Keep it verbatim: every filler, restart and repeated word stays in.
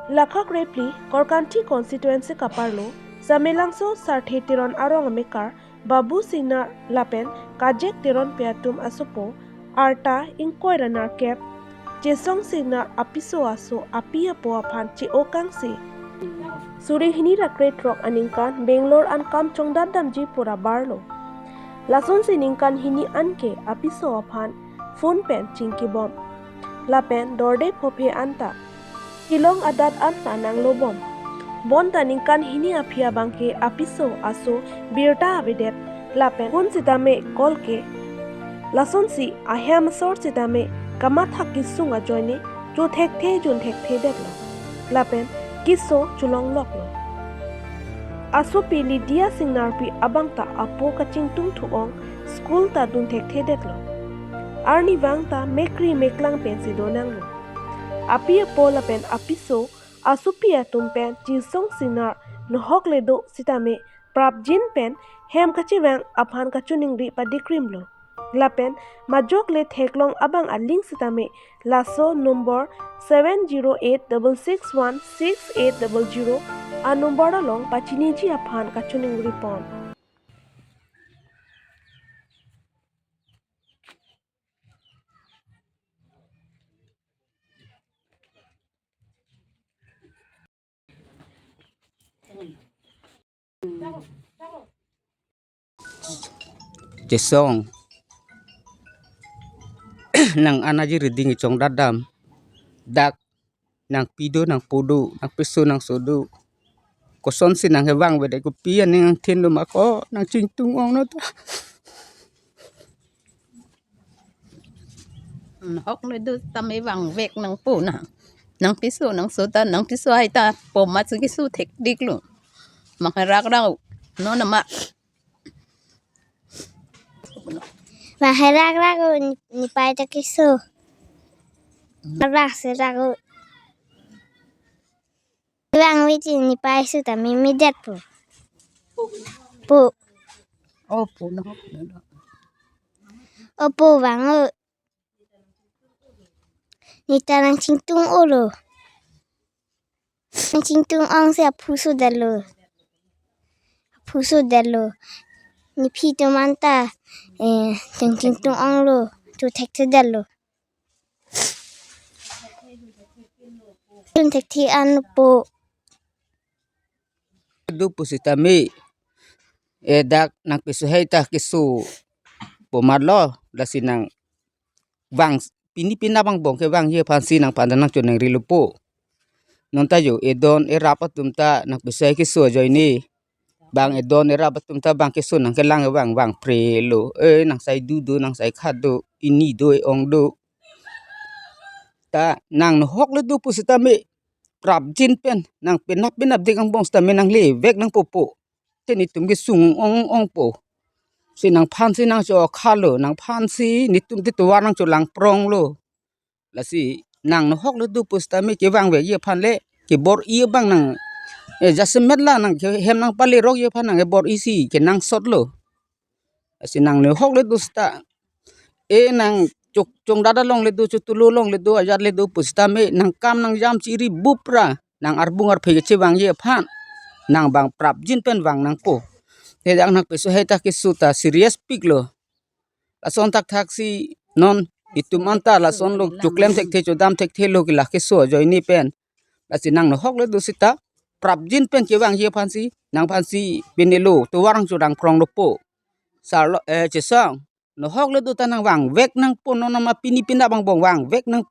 Lakhak Repli, Korkanthi constituency kaparlo, Samelangso Sarthe Teron arong amekar, Babu Singnar lapen Kajek Teronpi atum asopo, arta ingkoi ra nerkep, Chesong Singnar apiso aso api apo aphan che-okangsi, suri hini ra krethrok aningkan Bangalore an kam chongdatdamji pura barlo. Lasonsi ningkan hini anke apiso aphan phone pen chingkibom. Lapen dorde phophe anta kelong adat anta nanglobom. Bonta ningkan hini aphi abangke apiso aso birta avedet. Lapen phone sitame call ke. Lasonsi ahem asor sitame kamathak kesung ajoine chothekthe junthekthedetlo. Lapen keso cholongloklo. Asopi Lydia Singnarpi abangta apo kachingtung thu-ong school ta dunthekthedetlo. Arnivang ta mekri meklang pensi donanglo. Api apo lapen apiso asopi atum pen Chesong Singnar nohok le do sitame prapjin pen hem kachevang aphan kachiningri padikrimlo. Lapen majok le theklong abang aling sitame laso number seven zero eight double six one six eight double zero a number along pachiniji aphan kachiningripon. Chesong. Nang anaji reading chongdatdam. Dak nangpi do, nangpo do, nangpiso nangso do. Kosonsi nangkevang avedet, kopi aning angthin do ma ko nangchingtung ong no ta. Nohok le do tame vangvek nangpo nang. Nangpiso nangso ta, nangpiso hai ta po ma si keso thekdiklo. Mangherak rau. No nama. Mangherak rau ni, nepei ta keso. Rak se rau. Vangve si nepei so ta mimi det po. Po. O po no. O po vang o. Neta nangchingtung olo. Nangchingtung ongsi aphu sodetlo. Aphu sodetlo. Nephi atum anta, eh, nangchingtung onglo. Chothekthe detlo. Chonthekthe an po. Do pusitame, eh, dak nangpiso hai ta keso po marlo, lasi nangvang pini pini abang bong kevangji aphansi nangphan ta nangchoningrilo po. Non ta jo edon erap atum ta nangpiso hai keso ajoine. Bang edon erap atum ta bang keso nangkelang vang vangphrelo. Eh, nangsai du do, nangsai kha do, ini do, e-ong do. Ta nang nohok le do pusitame prapjin pen nang penap penapdik angbong sitame nanglevek nangpo po. Te netum kesung ong ong po. Si nangphansi nangchokhalo, nangphansi netum te tovar nangcholangpronglo. Lasi nang nohok le do pusitame kevangvekji aphan le kebor-i abang nang, eh, jasemet la nangke hem nangpalerokji aphan nang kebor-isi kenangsotlo. Lasi nang nohok le do seta, eh, nang chok chongdat along le do, chotulo along le do, ajat le do pusitame nangkam nangjam chiri bupra nang arbung arphe kechevangji aphan nang bang prapjin pen vang nangpo. Te dak nangpiso hai ta keso ta serious piklo. Lason thakthak si non itum anta lasonlo choklem thekthe chodam thekthelo ke la keso ajoine pen. Lasi nang nohok le do seta prapjin pen kevangji aphansi nangphansi penelo tovar nangcholangpronglo po. Sarlo, eh, Chesong. Nohok le do ta nangvangvek nangpo, non nama pini pini abang bong vangvek nang